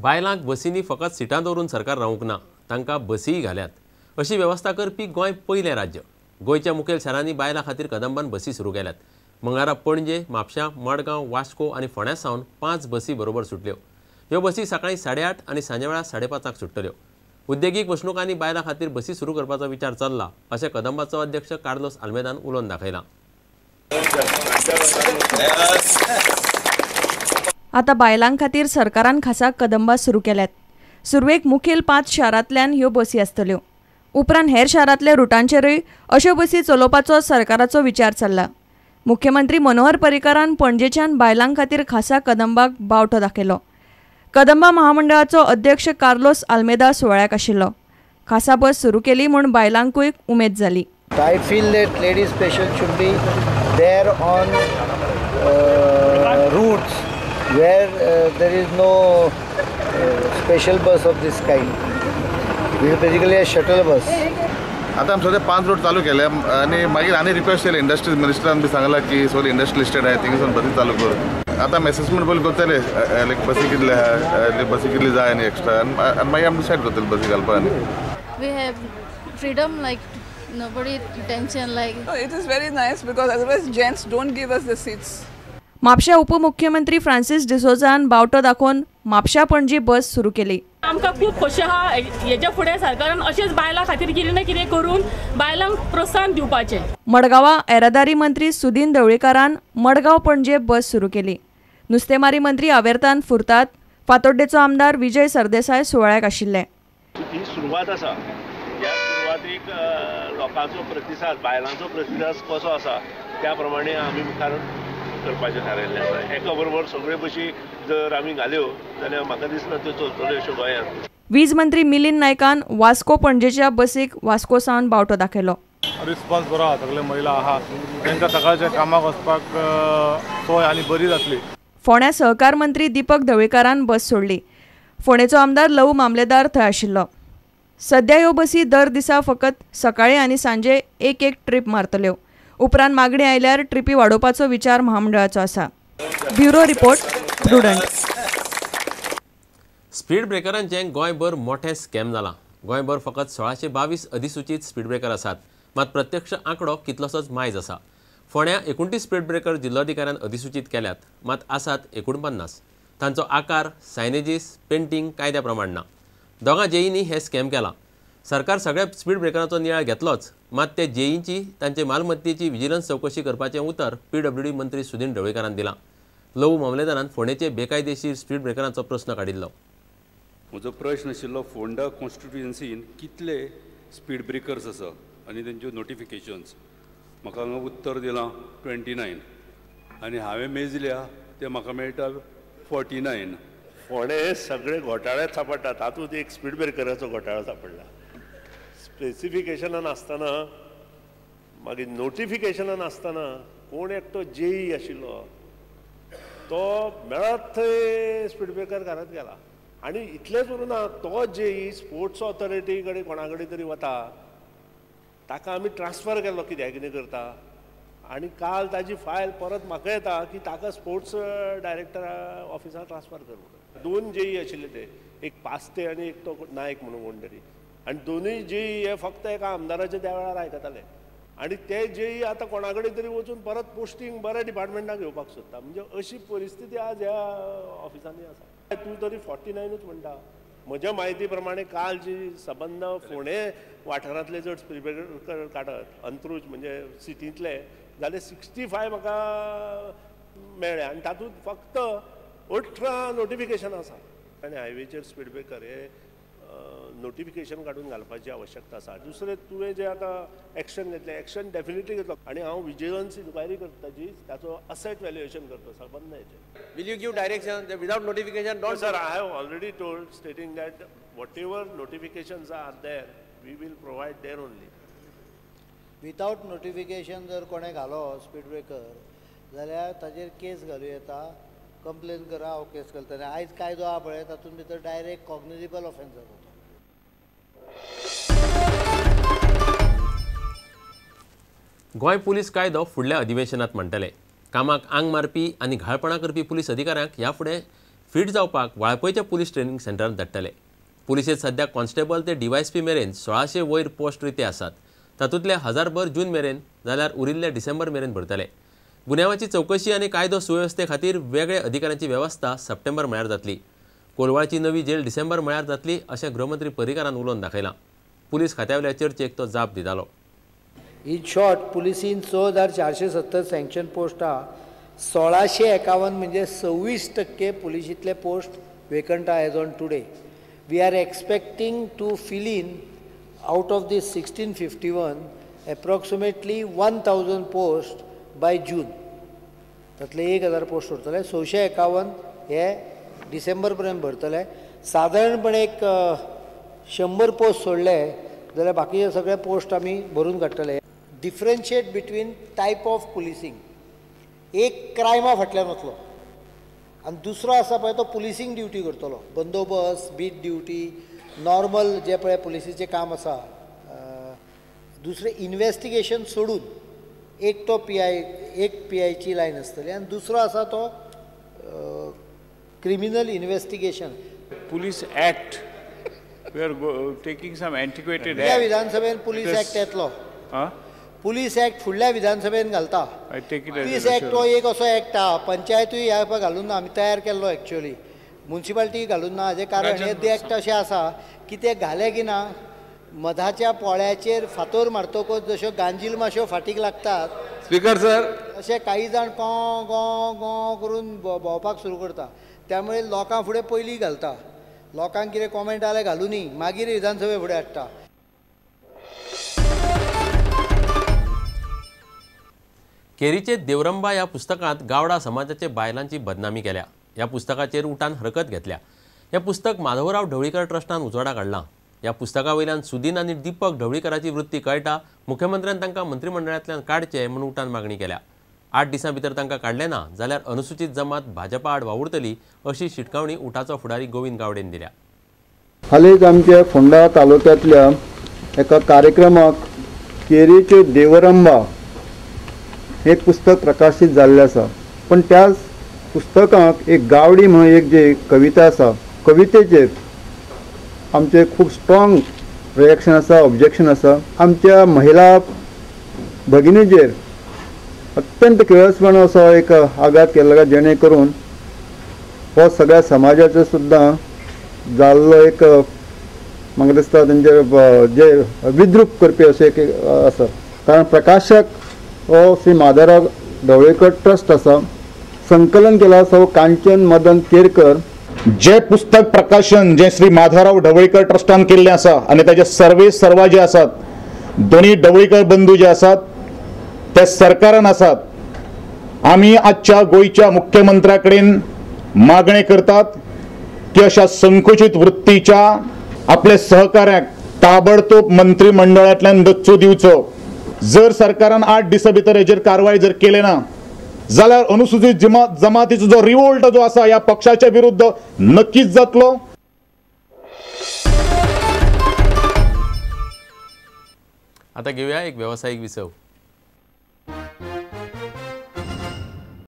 बायलांक बसींनी फकत सिटां दवरून सरकार रावूंक ना, तांकां बसीय घाल्यात. अशी वेवस्था करपी गोंय पयलें राज्य. गोंयच्या मुखेल शारांनी बायलां खातीर कदंबान बसी सुरू केल्यात. मंगळारा पणजे, म्हापशा, मडगांव, वास्को आनी फोंड्या सावन 5 बसी बरोबर सुटल्यो. ह्यो बसी सकाळीं 8:30 आनी सांजेवेळार 5:30 सुट्टल्यो. उद्देगीक वसणुकांनी बायलां खातीर बसी सुरू करपाचो विचार चल्ला अशें कदंबाचो अध्यक्ष कार्लोस आल्मेदान उलोवन दाखयलां. आतां बायलां खातीर सरकारान खासा कदंबा सुरू केल्यात. सुरवेक मुखेल 5 शारांतल्यान ह्यो बसी आसतल्यो. उपरांत हेर शारांतल्या रुटांचेरूय अश्यो बसी चलोवपाचो सरकाराचो विचार चल्ला. मुख्यमंत्री मनोहर पर्रीकारान पणजेच्यान बायलां खातीर खासा कदंबाक बावटो दाखयलो. कदंबा महामंडळाचो अध्यक्ष कार्लोस आल्मेदा सुवाळ्याक आशिल्लो. खासा बस सुरू केली म्हूण बायलांकूय उमेद जाली. I feel that ladies special should be there on routes where there is no special bus of this kind. This is basically a shuttle bus. आतां आमी सद्या 5 रूट चालू केले आनी मागीर आनी रिक्वेस्ट केली इंडस्ट्रीज मिनिस्टरान बी सांगलां की सगळे इंडस्ट्रियल इस्टेट आहा थिंगसून बसी चालू कर. आतां आमी एसेसमेंट पयलीं करतले लायक बसी कितले आहा, बसी कितली जाय आनी एक्स्ट्रा, आनी मागीर आमी डिसायड करतले बसी घालपा. आनी we have freedom like nobody tension like. It is very nice because otherwise gents don't give us the seats. म्हापशा उपमुख्यमंत्री फ्रांसीस डिसोजान बावटो दाखोवन म्हापशा पणजी बस सुरू केली. आमकां खूब खोशी आहा हेच्या फुडें सरकारान अशेंच बायलां खातीर कितें ना कितें करून बायलांक प्रोत्साहन दिवपाचें. मडगांवां येरादारी मंत्री सुदीन ढवळीकारान मडगांव पणजे बस सुरू केली. नुस्तेमारी मंत्री आवेर्तान फुर्तात, फातोड्डेचो आमदार विजय सरदेसाय सुवाळ्याक आशिल्ले. ही सुरवात आसा. ह्या सुरवातीक लोकांचो प्रतिसाद, बायलांचो प्रतिसाद कसो आसा त्या प्रमाणे आमी मुखार करपाचें थारायल्लें आसा. एका बरोबर सगळ्यो बशी जर आमी घाल्यो जाल्यार म्हाका दिसना त्यो चलतल्यो अश्यो गोंयांत. वीज मंत्री मिलिंद नायकान वास्को पणजेच्या बसीक वास्को सावन बावटो दाखयलो. रिस्पॉन्स बरो आहा, सगळे महिला आहा, तांकां सकाळच्या कामाक वचपाक सोय आनी बरी जातली. फोंड्या सहकार मंत्री दीपक ढवळीकारान बस सोडली. फोंडेचो आमदार लवू मामलेदार थंय आशिल्लो. सद्या ह्यो बसी दर दिसा फकत सकाळी आनी सांजे एक एक ट्रीप मारतल्यो. उपरांत मागणी आयल्यार ट्रिपी वाडोवपाचो विचार महामंडळाचो आसा. Bureau report, Prudent. Speed ब्रेकरांचें गोंयभर मोठें स्कॅम जालां. गोंयभर फकत 1622 अधिसूचीत स्पीड ब्रेकर आसात, मात प्रत्यक्ष आंकडो कितलोसोच मायज आसा. फोंड्या 29 स्पीड ब्रेकर जिल्लोधिकाऱ्यान अधिसूचीत केल्यात, मात आसात 49. तांचो आकार, सायनेजीस, पेंटींग कायद्या प्रमाण ना. दोगां जेईंनी हें स्कॅम केलां. सरकार सगळ्या स्पीड ब्रेकरांचो नियाळ घेतलोच, मात ते जेईंची तांचे मालमत्तेची विजिलन्स चवकशी करपाचें उतर पीडब्ल्यूडी मंत्री सुदीन ढवळीकारान दिलां. लवू मामलेदारान फोंडेचे बेकायदेशीर स्पीड ब्रेकरांचो प्रस्न काडिल्लो. म्हजो प्रश्न आशिल्लो फोंडा कॉन्स्टिट्युएन्सीन कितले स्पीड ब्रेकर्स आसा आनी तेंच्यो नोटिफिकेशन्स. म्हाका हांगा उत्तर दिलां 29 आनी हांवें मेजल्या ते म्हाका मेळटा 49. फोंडे सगळे घोटाळ्यात सापडटा, तातूंत एक स्पीड ब्रेकराचो घोटाळो सापडला. स्पेसिफिकेशनां नासतना, मागीर नोटिफिकेशनां नासतना कोण एकटो जेई आशिल्लो तो मेळत थंय स्पीड ब्रेकर घालत गेला. आनी इतलेंच उरूं ना, तो जेई स्पोर्ट्स ऑथॉरिटी कडेन कोणा कडेन तरी वता, ताका आमी ट्रान्सफर केल्लो कित्याक कितें करता. आनी काल ताजी फायल परत म्हाका येता की ताका स्पोर्ट्स डायरेक्टर ऑफिसान ट्रान्सफर कर म्हणून. 2 जेई आशिल्ले ते, एक पास्ते आनी एक तो नायक म्हणून कोण तरी. आनी दोनूय जेई हे फक्त एका आमदाराचे त्या वेळार आयकताले. आनी ते जेई आतां कोणा कडेन तरी वचून परत पोस्टींग बऱ्या डिपार्टमेंटाक घेवपाक सोदता. म्हणजे अशी परिस्थिती आज ह्या ऑफिसांनी आसा. तूं तरी 49ूच म्हणटा. म्हज्या म्हायती प्रमाणे काल जी सबंद फोंडे वाठारांतले जर स्पीड ब्रेकर काडत अंत्रुज म्हणजे सिटींतले जाल्यार 65 म्हाका मेळ्ळे आनी तातूंत फक्त 18 नोटिफिकेशन आसा. आनी हायवेचेर स्पीड ब्रेकर हे नोटिफिकेशन काडून घालपाची आवश्यकता आसा. दुसरें तुवें जें आतां एक्शन घेतलें, एक्शन डेफिनेटली घेतलो आनी हांव विजिलन्स इन्क्वायरी करता जी ताचो असेट व्हॅल्युएशन करता सबंद हेचेर. Will you give direction without notification? Don't sir, I have already told stating that whatever notifications are there we will provide there only. Without notification जर कोणें घालो स्पीड ब्रेकर जाल्यार ताजेर केस घालूं येता. कंप्लेन करा, हांव केस घालतलें. आयज कायदो आहा पळय तातूंत भितर डायरेक्ट कॉग्निजेबल ऑफेन्स जाता. गोंय पुलीस कायदो फुडल्या अधिवेशनात मांडटले. कामाक आंग मारपी आनी घाळपणां करपी पुलीस अधिकाऱ्यांक ह्या फुडें फीट जावपाक वाळपयच्या पुलीस ट्रेनिंग सेंटरांत धाडटले. पुलिशेंत सध्या कॉन्स्टेबल ते डीवायएसपी मेरेन 1600 वयर पोस्ट रिते आसात. तातूंतले 1000 जून मेरेन जाल्यार उरिल्ले डिसेंबर मेरेन भरतले. गुन्यांवाची चवकशी आनी कायदो सुवेवस्थे खातीर वेगळे अधिकाऱ्यांची वेवस्था सप्टेंबर म्हळ्यार जातली. कोलवाळची नवी जेल डिसेंबर म्हळ्यार जातली अशें गृहमंत्री पर्रीकारान उलोवन दाखयलां. पुलीस खात्यावेल्या चर्चेक तो जाप दितालो. इन शॉर्ट पुलिसीन 6470 सँक्शन पोस्ट आहा, 1651 म्हणजे 26% पुलिशींतले पोस्ट वेकंट आहा as on today. We are expecting to fill in out of this 1651 approximately 1000 post by June. तातले 1000 post उरतले, 651 हे डिसेंबर पर्यंत भरतले. सादारणपणे एक 100 पोस्ट सोडले जाल्यार बाकीचे सगळे पोस्ट आमी भरून काडटले. Differentiate between type of policing. एक क्रायमा फाटल्यान वतलो आनी दुसरो आसा पळय तो पुलिसींग ड्युटी करतलो, बंदोबस्त, बीट ड्युटी, नॉर्मल जे पळय पुलिसीचें काम आसा. दुसरें इन्वेस्टिगेशन सोडून एक तो पी I, एक पी आयची लायन आसतली आनी दुसरो आसा तो criminal investigation. Police act, we are taking some antiquated act. विधानसभेन पुलीस एक्ट येतलो, पुलीस एक्ट फुडल्या विधानसभेन घालता. पुलीस एक्ट हो एक असो एक्ट आहा, पंचायतूय ह्या पळय घालून ना, आमी तयार केल्लो एक्चुअली, मुन्सिपालिटी घालून ना. हाजें कारण हे एक्ट अशें आसा की ते घाले की ना मधाच्या पोळ्याचेर फातोर मारतकच जश्यो गांजील माश्यो फाटीक लागतात, स्पीकर सर, अशे काही जाण कों गों गों करून भोंवपाक सुरू करता. त्यामुळे लोकां फुडें पयलीं घालता, लोकांक कितें कॉमेंट आले घालुनी मागीर विधानसभे फुडें हाडटा. केरीचे देवरंबा ह्या पुस्तकांत गावडा समाजाचे बायलांची बदनामी केल्या. ह्या पुस्तकाचेर उटान हरकत घेतल्या. हें पुस्तक माधवराव ढवळीकर ट्रस्टान उजवाडाक हाडलां. ह्या पुस्तका वयल्यान सुदीन आनी दीपक ढवळीकराची वृत्ती कळटा. मुख्यमंत्र्यान तांकां मंत्रिमंडळांतल्यान काडचें म्हूण उटान मागणी केल्या. 8 दिसां भितर तांकां काडलें ना जाल्यार अनुसूचित जमात भाजपा आड वावुरतली अशी शिटकावणी उटाचो फुडारी गोविंद गावडेन दिल्या. हालींच आमच्या फोंडा तालुक्यांतल्या एका कार्यक्रमाक केरीच्यो देवरंबा एक पुस्तक प्रकाशीत जाल्लें आसा. पण त्या पुस्तकाक एक गावडी म्हणून एक जी कविता आसा, कवितेचेर आमचें खूब स्ट्रॉंग रिएक्शन आसा, ऑब्जेक्शन आसा. आमच्या महिला भगिनीचेर अत्यंत किळसपण असो एक आघात केल्लो जेणे करून हो सगळ्या समाजाचो सुद्दां जाल्लो एक म्हाका दिसता तेंचे जे विद्रूप करपी अशें एक आसा. कारण प्रकाशक हो श्री माधवराव ढवळीकर ट्रस्ट आसा, संकलन केला आसा हो कांचन मदन केरकर. जे पुस्तक प्रकाशन जे श्री माधवराव ढवळीकर ट्रस्टान केल्लें आसा आनी ताजे सर्वे सर्वा जे आसात दोनी ढवळीकर बंधू जे आसात ते सरकारान आसात. आमी आजच्या गोंयच्या मुख्यमंत्र्या कडेन मागणी करतात की अशा संकुचित वृत्तीच्या आपल्या सहकार्याक ताबडतोब मंत्रिमंडळांतल्यान दच्चो दिवचो. जर सरकारान 8 दिसां भितर हेजेर कारवाय जर केले ना जाल्यार अनुसूचित जमातीचो जो रिवोल्ट जो आसा ह्या पक्षाच्या विरुद्ध नक्कीच जातलो. आता घेऊया एक व्यावसायिक विसव.